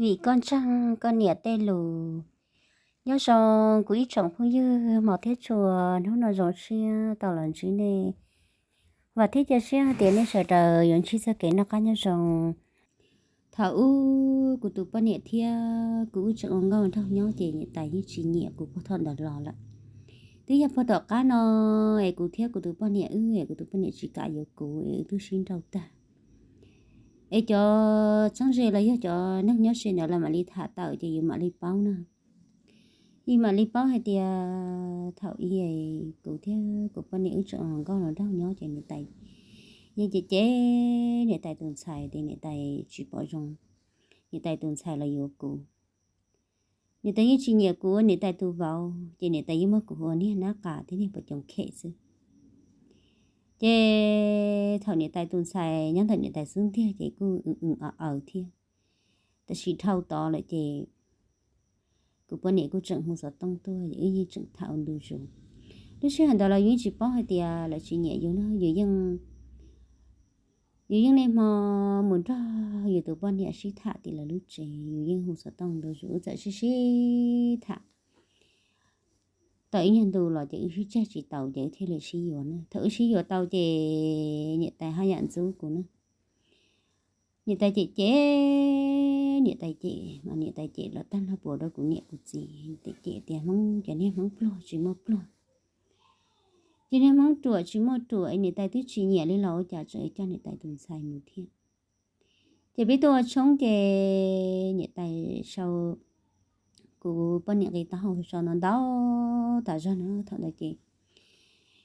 Vim koj ntseeg koj niam tej lus. Nyob zoo kuv ib tsoom phooj ywg hmov thiab tshua, hnub no zoo siab tau los ntsib nej. Vam thiab cia siab hais tias nej sawv daws yuav ntsib txoj kev noj qab nyob zoo. Thaum ub kuv tus poj niam thiab kuv wb tseem ua nkauj nraug nyob ces niam tais yeej tsis nyiam kuv puag thaum ntawd los lawm. Twb yog puag tom qab no es kuv thiab kuv tus poj niam wb es kuv tus poj niam tsis kam yuav kuv es wb twb sib nrauj tag. Es cov txheeb ze los yog cov neeg nyob ze ntawd los mam li tham tawm ces yus mam li paub na. Yus mam li paub hais tias thaum ub kuv thiab kuv poj niam wb tseem nkauj los nraug nyob ces niam tais yeej cem cem niam tais tus ntxhais tias niam tais tsis pom zoo niam tais tus ntxhais los yuav kuv. Niam tais yeej tsis nyiam kuv ua niam tais tus vauv ces niam tais yeej muab kuv ua niag nab qas thiab niag pos coom khem xwb. Ces thaum niam tais tus ntxhais nyob ntawm niam tais xub ntiag ces kuj aws thiab. Tab sis dhau tod lawm ces kuv poj niam kuj tseem hu xov tooj tuaj es wb yeej tseem tham ua ntu zus. Lub sij hawm ntawd los yus yeej tsis paub hais tias lawv tsis nyiam yus no, yus yeej, yus yeej niaj hmo mus nrog yus tus poj niam sib tham tim lawv lub tsev, yus yeej hu xov tooj ntu zus, wb txawm sib sib tham tau ib nyuag ntu los ces wb sib tseg tsis taus ces wb thiaj li sib yuav na. Thaum wb sib yuav tau ces niam tais haj yam ntxub kuv na. Niam tais cem cem, niam tais cem mas niam tais cem los tag nrho puas rau kuv niam kuv txiv, niam tais cem tias Hmoob, cov niag Hmoob pluag tsis muaj pluag, cov niag Hmoob ruam tsis muaj ruam, niam tais twb tsis nyiam li los ua cas tseem coj niam tais tus ntxhais mus thiab. Ces peb tuaj ua tshoob ces niam tais sau kuv poj niam nqi taub hau sau ntau ntau tas zog no. Thaum ntawd ces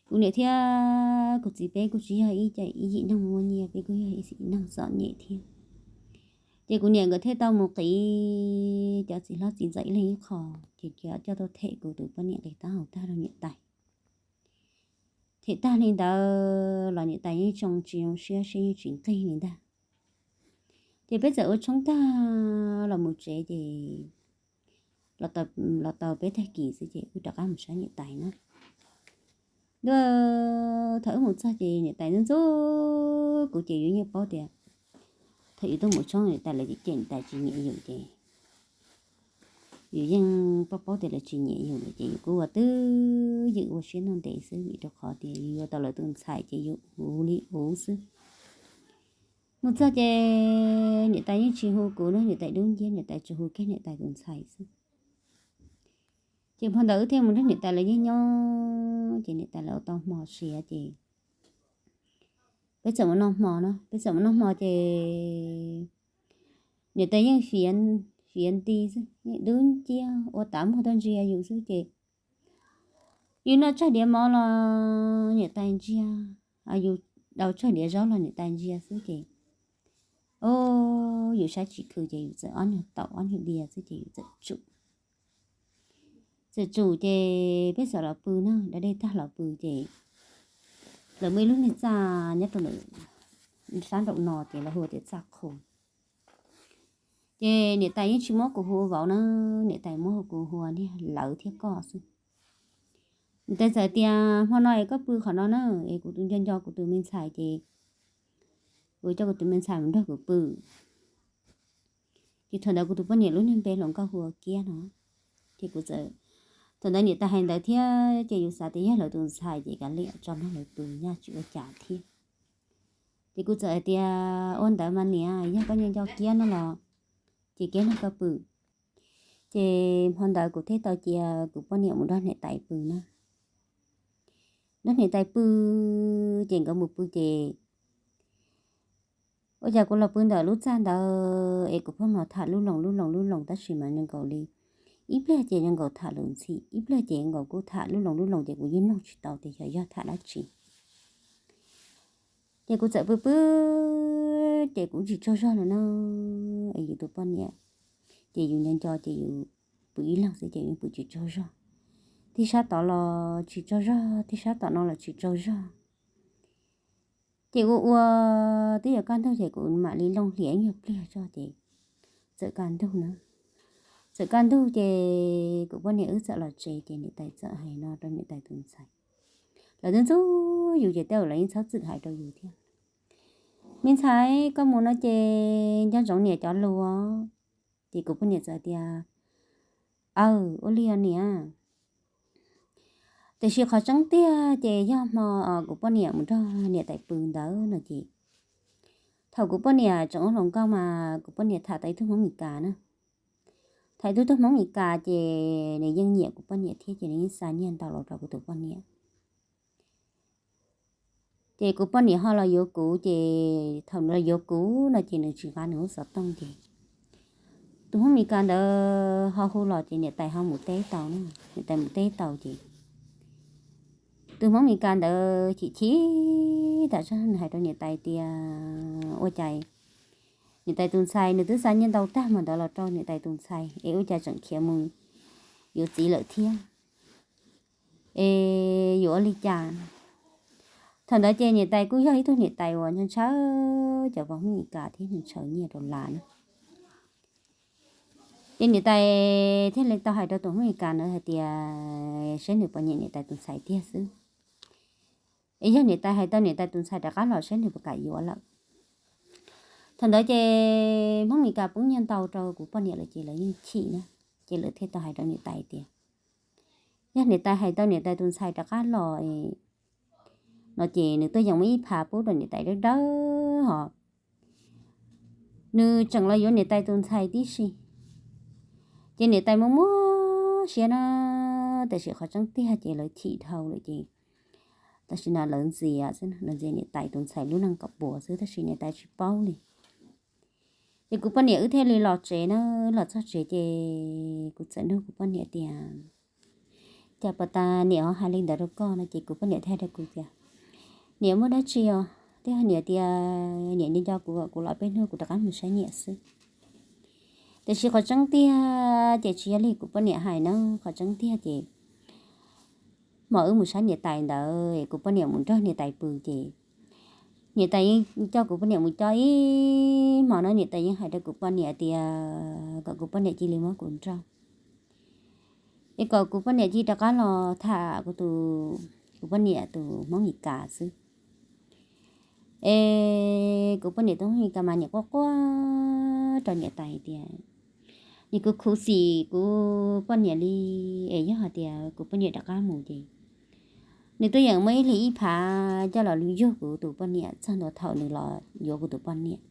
kuv niam thiab kuv txiv peb kuj tsis yog ib yim neeg muaj nyiaj, peb kuj yog ib yim neeg txom nyem thiab. Ces kuv niam nkawd thiaj tau mus qiv cov txiv hlob txiv ntxawm ib leeg ib qho, ces coj tuaj them kuv tus poj niam nqi taub hau tag rau niam tais. Them tag li ntawd los niam tais yeej tsis zoo siab, siab yeej tsis nqig li ntag. Ces peb txawm ua tshoob tag los mus tsev ces los tau peb tag kis xwb ces wb rov qab mus saib niam tais na. Thaum wb mus txog ces niam tais ntxub ntxub kuv ces yus yeej paub tias thaum yus tuaj mus tshoob niam tais lawv cem cem, niam tais tsis nyiam yus ces yus yeej paub paub tias lawv tsis nyiam yus lawm ces yus kuj ua twj ywm ua siab ntev xwb, vim rau qhov tias yus yuav tau lawv tus ntxhais ces yus huv li huv xwb. Mus txog ces niam tais yeej tsis hu kuv na, niam tais dub nciab, niam tais tsuas hu kiag niam tais tus ntxhais xwb. Ces hmo ntawd wb thiaj mus nrog niam tais lawv nyob nyob ces niam tais lawv ua tau hmo siav ces peb txawm mus noj hmo na, peb txawm mus noj hmo ces niam tais yeej fiav nti xwb, yeej dub nciab ua tav muag tuaj ntsia yus xwb ces yus noj tsawg diav mov los niam tais ntsia, yus daus tsawg diav zaub los niam tais ntsia xwb ces, o, yus saib tsis khw ces yus txawm ob nyuag taum ob nyuag diav xwb ces yus txawm tsum. Txawm tsum ces peb txawm los pw na, da dej tag los pw ces lawv muaj ib lub niag txaj nyob rau ntawm sab nraum no ces lawv hu tias txaj qhu. Ces niam tais yeej tsis muab kuv hu ua vauv na, niam tais muab kuv hu ua niag lawv thiab koj xwb. Niam tais txawm tias hmo no es koj pw qhov no na, es kuv tus nco nco kuv tus me ntxhais ces kuv coj kuv tus me ntxhais mus nrog kuv pw. Ces thaum ntawd kuv tus poj niam lub niag npe hluas nkauj hu ua Kiab no. Ces kuv txawm, thaum ntawd niam tais hais ntawd thiab ces yus xav tias yog lawv tus ntxhais ces kav liam tso nrog lawv pw nyaj tsis ua cas thiab. Ces kuv txawm hais tias ua ntawd mas niam, yog koj nco nco Kiab no los ces Kiab nrog koj pw. Ces hmo ntawd kuv thiaj tau cia kuv poj niam mus nrog niam tais pw na. Nrog niam tais pw, ces nkawd mus pw ces ua cas kuv los pw ntawm lub txaj ntawd es kuv pheej hnov tham lub loos lub loos lub loos tab sis mas zoo nkaus li ib pliag ces zoo nkaus tham lus ntxhi, ib pliag ces zoo nkaus kuj tham lub loos lub loos ces kuv yeej mloog tsis tau tias xyov yog tham dab tsi. Ces kuv txawm pw pw, ces kuv tsis tsaug zog no na, es yus tus poj niam, ces yus nco nco ces yus pw ib leeg xwb ces yus pw tsis tsaug zog. Tib sab tod los tsis tsaug zog, tib sab tom no los tsis tsaug zog. Ces ua ua twb yuav kaj ntug ces kuv mam li looj hlias ib nyuag pliag tso ces txawm kaj ntug na. Txawm kaj ntug ces kuv poj niam wb txawm los tsev ces niam tais txawm hais no rau niam tais tus ntxhais. Lawv twb ntxub yus ces tej zaum lawv yeej txhob txwm hais rau yus thiab. Me ntxhais, koj mus no ces nco ntsoov niam cov lus os. Ces kuv poj niam txawm tias, Aw, ua li os niam. Tiam sis qhov tseeb tiag ces yog hmo kuv poj niam mus nrog niam tais pw ntawd no ces, thaum kuv poj niam tseem ua hluas nkauj mas kuv poj niam tham tau ib tug Hmoob Mes Kas na. Tham ib tug tug Hmoob Mes Kas ces nws yeej nyiam kuv poj niam thiab ces nws yeej xa nyiaj ntau los rau kuv tus poj niam. Ces kuv poj niam ho los yuav kuv ces thaum nws los yuav kuv no ces nws tsis nqa nws lub xov tooj ces tus Hmoob Mes Kas ntawd ho hu los ces niam tais ho mus teb tau na. Niam tais mus teb tau ces tus Hmoob Mes Kas ntawd chim chim tas zog, nws hais rau niam tais tias, Ua cas niam tais tus ntxhais nws twb xa nyiaj ntau tag hmo ntawd los rau niam tais tus ntxhais es ua cas tseem khiav mus yuav txiv lawm thiab? Es yuav ua li cas? Thaum ntawd ces niam tais kuj yog ib tug niam tais uas ntshaw ntshaw cov Hmoob Mes Kas thiab ntshaw nyiaj rau las na. Ces niam tais thiaj li tau hais rau tus Hmoob Mes Kas ntawd hais tias seb nws puas nyiam niam tais tus ntxhais tiag xwb. Es yog niam tais hais tau niam tais tus ntxhais rov qab los seb nws puas kam yuav lawm. Thaum ntawd ces Hmoob Mes Kas poob nyiaj ntau rau kuv poj niam lawm ces lawv yeej chim na. Ces lawv thiaj tau hais rau niam tais tias, Yog niam tais hais tau niam tais tus ntxhais rov qab los no ces nws tuaj yeem muaj ib phav pub rau niam tais dawb dawb hos nws tseem los yuav niam tais tus ntxhais tib si. Ces niam tais muaj muaj siab na, tiam sis qhov tseeb tiag ces lawv chim dhau lawm ces tam sim no lawv ntxias xwb, lawv ntxias niam tais tus ntxhais lub neej kom puas xwb tab sis niam tais tsis paub li. Ces kuv poj niam wb thiaj li los tsev na, los txog tsev ces kuv txawm nug kuv poj niam tias, Cas puas tas niam ho hais li ntawd rau koj no? Ces kuv poj niam thiaj hais rau kuv tias, Niam muaj dab tsi os, twb yog niam tias niam nco nco kuv kom kuv los peb hnub kuv rov qab mus saib niam xwb. Tiam sis qhov tseeb tiag ces tsis yog li kuv poj niam hais na, qhov tseeb tiag ces hmo wb mus saib niam tais ntawd kuv poj niam mus nrog niam tais pw ces niam tais yeej coj kuv poj niam mus coj ib hmo na, niam tais yeej hais rau kuv poj niam tias kom kuv poj niam cia li muab kuv nrauj es kom kuv poj niam cia li rov qab los tham kuv tus, kuv poj niam tus Hmoob Mes Kas xwb. Es kuv poj niam tus Hmoob Mes Kas mas niam quaj quaj rau niam tais tias nws khuv khuv xim kuv poj niam li, es yog hais tias kuv poj niam rov qab mus ces nws twb yeej muaj ib hlis ib phav coj los yug kuv tus poj niam txog ntua thaum nws los yuav kuv tus poj niam.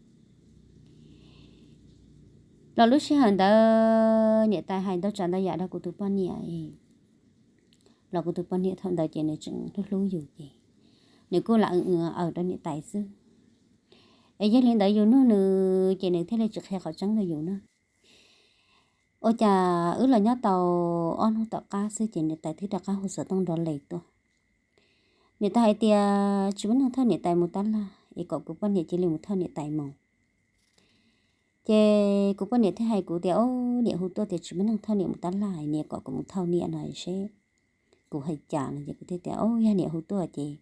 Los lub sij hawm ntawd niam tais hais ntau tsav ntau yam rau kuv tus poj niam, los kuv tus poj niam thaum ntawd ces nws tseem hlub hlub yus ces nws kuj lam aws rau niam tais xwb. Es yog li ntawd yus nug nws ces nws thiaj li tsis qhia qhov tseeb rau yus na. Ua cas wb los nyob tau ob hnub tom qab xwb ces niam tais twb rov qab hu xov tooj nrov les tuaj. Niam tais hais tias tsis muaj neeg thauj niam tais mus tab laj es kom kuv poj niam cia li mus thauj niam tais mus. Ces kuv poj niam thiaj hais kuv tias, Au, niam hu tuaj tias tsis muaj neeg thauj niam mus tab laj, niam kom kuv mus thauj niam no seb kuv hais cas no. Ces kuv thiaj tias, Au, yog niam hu tuaj ces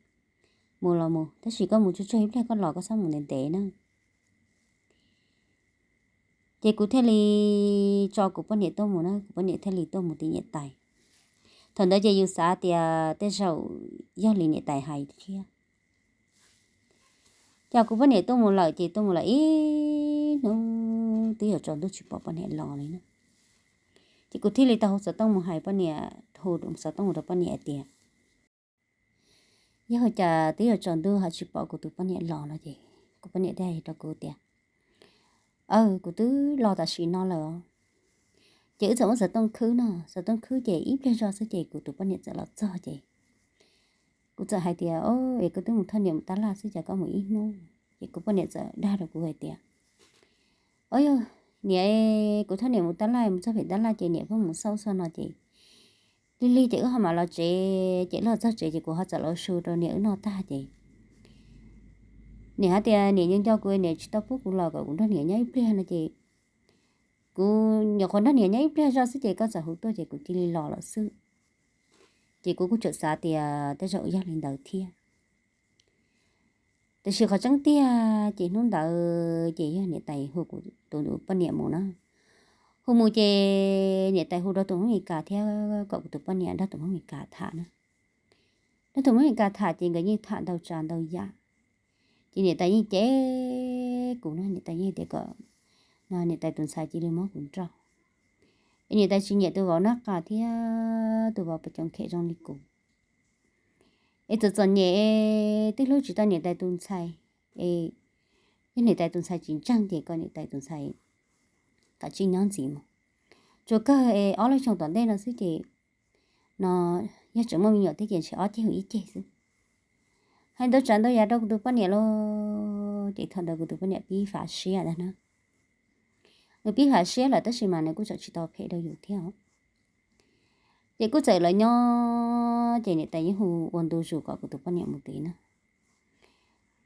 mus los mus, tab sis koj mus tsuag tsuag ib pliag koj los koj txhob mus ntev ntev na. Ces kuv thiaj li tso kuv poj niam tuaj mus na, kuv poj niam thiaj li tuaj mus tim niam tais. Thaum ntawd ces yus xav tias tej zaum yog li niam tais hais thiab. Ces kuv poj niam tuaj mus lawm ces tuaj mus lawm ib hnub twb yuav tsaus ntuj tsis pom poj niam los li na. Ces kuv thiaj li tau hu xov tooj mus hais poj niam, hu xov tooj mus rau poj niam tias, Yog ua cas twb yuav tsaus ntuj ho tsis pom kuv tus poj niam los no? Ces kuv poj niam thiaj hais rau kuv tias, Aw, kuv twb los tam sim no lawm os. Ces wb txawm muab xov tooj khwb no, xov tooj khwb ces ib pliag zog xwb ces kuv tus poj niam txawm los txog ces kuv txawm hais tias, Au, es koj twb mus thauj niam mus tab laj xwb cas koj mus ib hnub? Ces kuv poj niam txawm dag rau kuv hais tias, Au, yog niam, kuv thauj niam mus tab laj, mus txog pem tab laj ces niam pheej mus xauj xauj no ces lig lig ces wb ho mam los tsev, ces wb los txog tsev ces kuv ho txawm los su rau niam wb noj tag ces niam hais tias niam nco nco kuv, niam tsis tau pub kuv los kom kuv nrog niam nyob ib pliag no ces kuv nyuam qhuav nrog niam nyob ib pliag zog xwb ces koj txawm hu tuaj ces kuv cia li los lawm xwb. Ces kuv kuj tseem xav tias tej zaum yog li ntawd thiab. Tiam sis qhov tseeb tiag ces hnub ntawd ces yog niam tais hu kuv tus poj niam mus na. Hu mus ces niam tais hu rau tus Hmoob Mes Kas thiab kom kuv tus poj niam nrog tus Hmoob Mes Kas tham na. Nrog tus Hmoob Mes Kas tham ces nkawd yeej tham ntau tsav ntau yam. Ces niam tais yeej cem kuv na, niam tais yeej tias kom no niam tais tus ntxhais cia li muab kuv nrauj. Es niam tais tsis nyiam tus vauv nab qa thiab tus vauv pes coom khem zoo li kuv. Es txom txom nyem es twb hlub tsis tau niam tais tus ntxhais, es yog niam tais tus ntxhais tsis ntseeg ces kom niam tais tus ntxhais kav tsij nyob ntxiv mus. Tsuas kawg es ob lub xyoo tom ntej no xwb ces no yog tseem muaj me nyuam thiab ces ntshe ob ceg hu ib ceg xwb. Hais ntau tsav ntau yam rau kuv tus poj niam lauj, ces thaum ntawd kuv tus poj niam pib fav siab ntag na. Nws pib fav siab lawm tab sis mas nws kuj tseem tsis tau phem rau yus thiab os. Ces kuj txawm lawv nyob ces niam tais yeej hu ua ntu zus kom kuv tus poj niam mus tid na.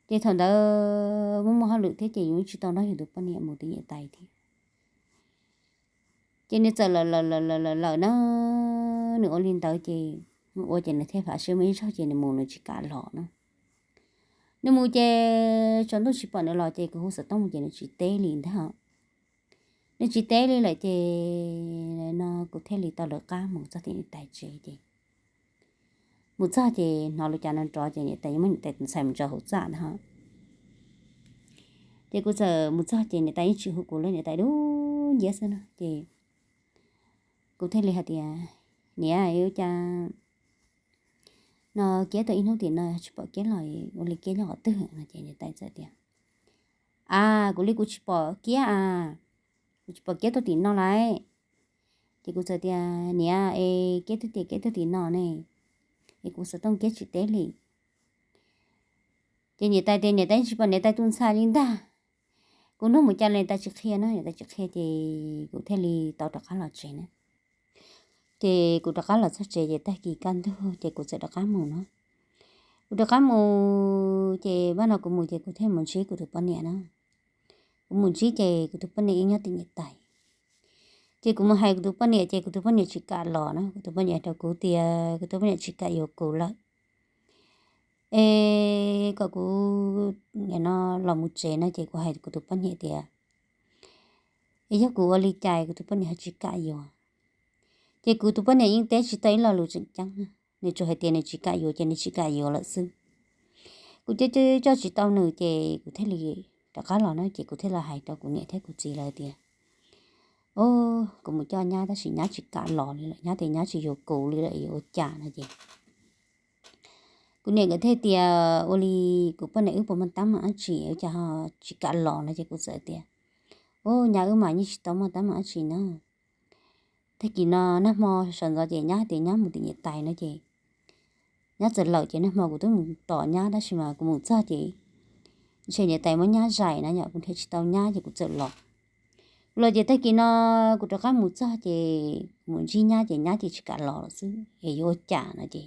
Ces thaum ntawd muaj muaj hauj lwm thiab ces yus tsis tau nrog yus tus poj niam mus tim niam tais thiab. Ces nws txawm lawm lawm lawm lawm lawm na, nws ua li ntawd ces ua ces nws thiaj fav siab muaj ib zaug ces nws mus nws tsis kam los na. Nws mus ces tsaus ntuj tsis pom nws los ces kuv hu xov tooj mus ces nws tsis teb li ntag. Nws tsis teb li lawm ces no kuv thiaj li tau lawv qab mus txog tim niam tais tsev ces mus txog ces hnov lus cas no nrov ces niam tais yeej muab niam tais tus ntxhais mus tso hauv txaj ntag. Ces kuv txawm mus txog ces niam tais yeej tsis hu kuv li, niam tais dub nciab xwb na ces kuv thiaj li hais tias, niam, ua cas no Kiab tau ib hnub tim no tsis pom Kiab los, ua li Kiab nyob qhov twg no? Ces niam tais txawm tias, a, kuv li kuv tsis pom Kiab a, kuv tsis pom Kiab tuaj tim no lauj. Ces kuv txawm tias, niam, es Kiab twb tias Kiab tuaj tim no ne, es kuv xov tooj Kiab tsis teb li. Ces niam tais tias niam tais yeej tsis pom niam tais tus ntxhais li ntag. Kuv nug mus cas niam tais tsis qhia na, niam tais tsis qhia ces kuv thiaj li tau rov qab los tsev na. Ces kuv rov qab los txog tsev ces tag kis kaj ntug ces kuv txawm rov qab mus na. Kuv rov qab mus ces pab no kuv mus ces kuv thiaj mus ntsib kuv tus poj niam na. Kuv mus ntsib ces kuv tus poj niam yeej nyob tim niam tais. Ces kuv mus hais kuv tus poj niam ces kuv tus poj niam tsis kam los na, kuv tus poj niam rau kuv tias kuv tus poj niam tsis kam yuav kuv lawm. Es kom kuv nim no los mus tsev no ces kuv hais kuv tus poj niam tias, es yog kuv ua li cas kuv tus poj niam ho tsis kam yuav? Ces kuv tus poj niam yeej teb tsis tau ib lo lus tseem ceeb, nws tsuas hais tias nws tsis kam yuav ces nws tsis kam yuav lawm xwb. Kuv coj coj tsis tau nws ces kuv thiaj li rov qab los na, ces kuv thiaj los hais rau kuv niam thiab kuv txiv lawv tias, o, kuv mus coj nyab tab sis nyab tsis kam los li lawm, nyab tias nyab tsis yuav kuv li lawm, yuav ua cas no ces kuv niam nkawd thiaj tias ua li kuv poj niam wb puas muaj teeb meem dab tsi ua cas ho tsis kam los no ces kuv txawm tias, o, nyab wb mas yeej tsis tau muaj teeb meem dab tsi na. Tag kis no nag hmo sawv ntxov ces nyab tias nyab mus tim niam tais no ces nyab txawm lawm ces nag hmo kuv twb mus tos nyab tab sis mas kuv mus txog ces ntshe niam tais muab nyab zais na yom, kuv nrhiav tsis tau nyab ces kuv txawm los. Kuv los ces tag kis no kuv rov qab mus txog ces kuv mus ntsib nyab ces nyab ces tsis kam los lawm xwb es yuav ua cas no ces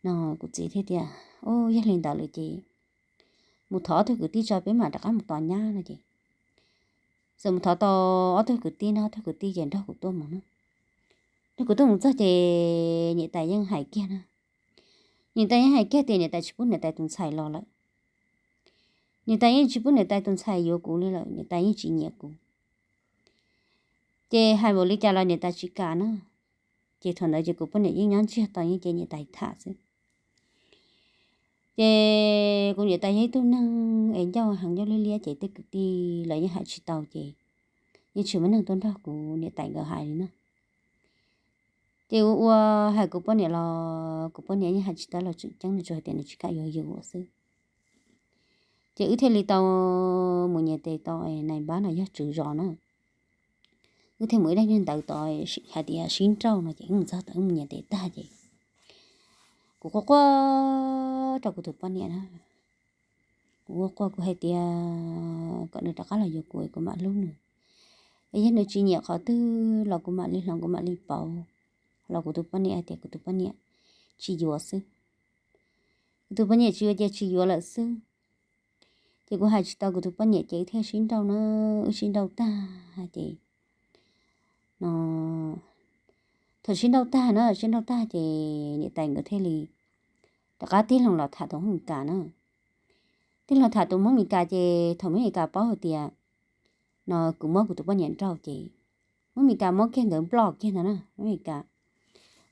no kuv txiv thiaj tias, o, yog li ntawd lawm ces mus thov ob tug kwv tij tso peb mam rov qab mus tos nyab no ces txawm mus thov tau ob tug kwv tij no, ob tug kwv tij ces nrog kuv tuaj mus na. Nrog kuv tuaj mus txog ces niam tais yeej hais kiag na, niam tais yeej hais kiag tias niam tais tsis pub niam tais tus ntxhais los lawm. Niam tais yeej tsis pub niam tais tus ntxhais yuav kuv li lawm, niam tais yeej tsis nyiam kuv. Ces hais npaum li cas los niam tais tsis kam na. Ces thaum ntawd ces kuv poj niam yeej nyob ntsiag to yeej ces niam tais tham xwb. Ces kuv niam tais yog ib tug neeg es ncauj heev ncauj liab liab ces tej kwv tij lawv yeej hais tsis tau ces yeej tsis muaj neeg tuaj nrog kuv niam tais nkawd hais li na. Ces ua ua hais kuv poj niam los kuv poj niam yeej hais tsis tau los tseem ceeb, nws tsuas hais tias nws tsis kam yuav yus xwb. Ces wb thiaj li tau mus nyias tes tod, nais npab no yog tswv zos na. Wb thiaj mus ib daig niag ntawd tod hais tias sib nrauj no ces wb mus txog tod wb mus nyias tes tag ces kuv quaj quaj rau kuv tus poj niam na. Kuv quaj quaj kuv hais tias kom nws rov qab los yuav kuv es kuv mam hlub nws. Es yog nws tsis nyiam qhov twg los kuv mam li hloov kuv mam li pauv. Los kuv tus poj niam hais tias kuv tus poj niam tsis yuav xwb. Kuv tus poj niam tsis yuav ces tsis yuav lawm xwb. Ces kuv hais tsis tau kuv tus poj niam ces wb thiaj sib nrauj na, wb sib nrauj tag ces no, thaum sib nrauj tag na, sib nrauj tag ces niam tais nkawd thiaj li rov qab tig loo los tham tus Hmoob Mes Kas na. Tig loo tham tus Hmoob Mes Kas ces thaum Hmoob Mes Kas paub hais tias no kuv muab kuv tus poj niam nrauj ces Hmoob Mes Kas muab kiag nkawd nploj kiag ntawd na, Hmoob Mes Kas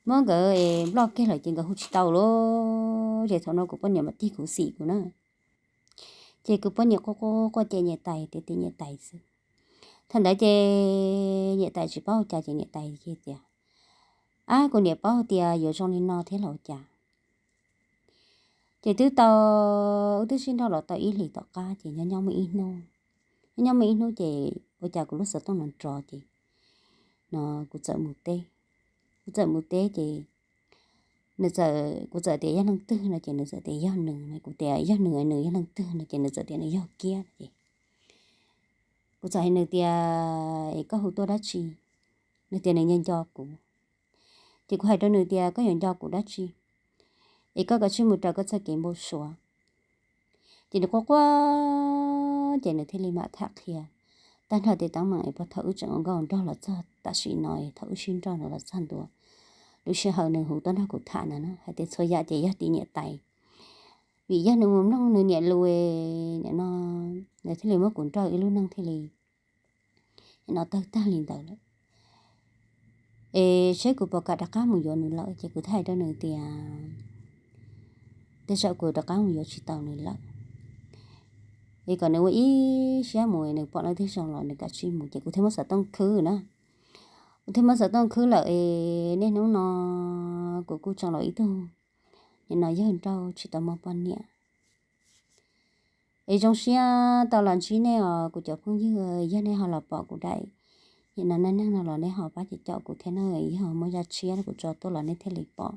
muab nkawd nploj kiag lawm ces nkawd hu tsis tau lawm. Ces thaum no kuv poj niam mam tig khuv xim kuv na. Ces kuv poj niam quaj quaj quaj ces niam tais tias, tias niam tais xwb. Thaum ntawd ces niam tais tsis paub ua cas ces niam tais tias, ab, kuv niam paub tias yuav zoo li no thiab los ua cas. Ces twb tau, wb twb sib nrauj los tau ib hlis tom qab ces nyob nyob muaj ib hnub, nyob nyob muaj ib hnub ces ua cas kuv lub xov tooj no nrov ces no kuv txawm mus teb. Kuv txawm mus teb ces nws txawm, kuv txawm tias yog leej twg no ces nws txawm tias yog nws, kuv tias yog nws, nws yog leej twg no ces nws txawm tias nws yog Kiab ces kuv txawm hais nws tias, es koj hu tuaj dab tsi? Nws tias nws nco nco kuv. Ces kuv hais rau nws tias koj yuav nco kuv dab tsi, es koj kav tsij mus raws koj txoj kev npau suav. Ces nws quaj quaj ces nws thiaj li mam tham qhia tag nrho tej teeb meem es puag thaum wb tseem ua nkauj nraug los txog tam sim no, thaum wb sib nrauj ntawd los txog ntua lub sij hawm nws hu tuaj nrog kuv tham ntawd na, hais tias txhua yam ces yog tim niam tais, vim yog nws mus mloog nws niam lus no, nws thiaj li muab kuv nrauj ib lub neej thiaj li no tawg tag li ntawd lawm. Es seb kuv puas kam rov qab mus yuav nws lawm, ces kuv thiaj hais rau nws tias tej zaum kuv rov qab mus yuav tsis tau nws lawm, es kom nws ua ib siab mus, nws pom leej twg zoo los nws kav tsij mus. Ces kuv thiaj muab xov tooj khwb na, kuv thiaj muab xov tooj khwb lawm es niaj hnub no kuv kuj tseem los ib tug nim no yawg nrauj tsis tau muaj poj niam. Es zoo siab tau los ntsib nej os kuv cov phooj ywg, yog nej ho los pom kuv daim nim no neej neeg no los nej ho pab caum kuv thiab na, yog muaj zaj tshiab kuv tso tuaj los nej thiaj li pom.